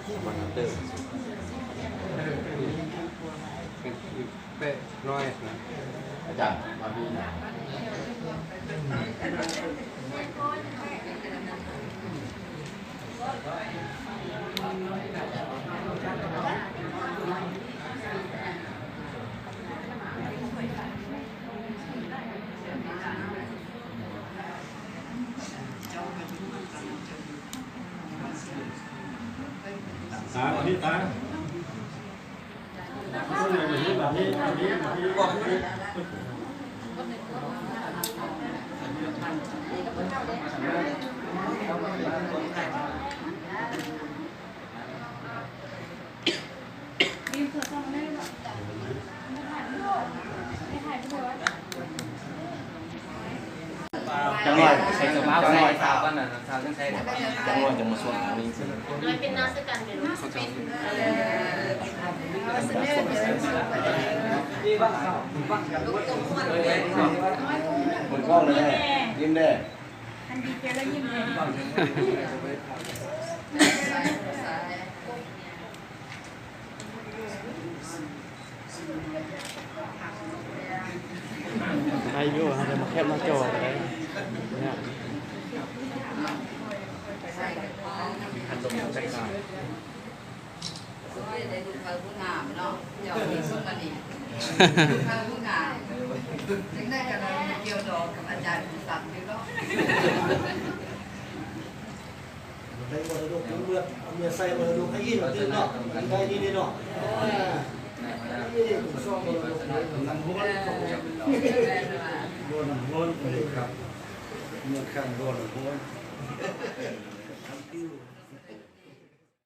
ເປັນແປະນ້ອຍນະ ອາຈານ ມາປີນະ. ຕາ ອັນນີ້ຕາ ຈັກໜ້ອຍໃສ່ເສື້ອຂາວ ໃສ່ເສື້ອຂາວກ່ອນນະ ຂາວຈັ່ງໃສ່ ຈັກໜ້ອຍຈັ່ງມາຊວນເອົາອີກ. ນ້ອຍເປັນນາສະກັນເດ້. ເບິ່ງກ້ອງແດ່ ຍິ້ມແດ່. ຄັນດີໃຈແລ້ວຍິ້ມແດ່. ໄດ້ຢູ່ ເຮົາຈະມາແຄບໜ້າຈໍກໍໄດ້ເນາະ. ໂອ້ຍ ໄດ້ລູກເຂົາຜູ້ງາມເນາະ ເຈົ້າມີສຸມານີ ລູກເຂົາຜູ້ງາມ ຈັ່ງໃດກໍໄດ້ມາກ່ຽວດອງກັບອາຈານຜູ້ສັກຢູ່ເນາະ. ໄດ້ມໍລະດົກເມືອ ເມືອໃສ່ມໍລະດົກໃຫ້ອີກຕື່ມເນາະ ອັນໃດນີ້ເນາະ. ເອີ ນີ້ເດ້ ສອງມໍລະດົກ ນ້ຳຮ້ອນ ບໍ່ນ້ຳຮ້ອນ ເອີ ຄັບ ເມືອຄັນບໍ່ນ້ຳຮ້ອນ.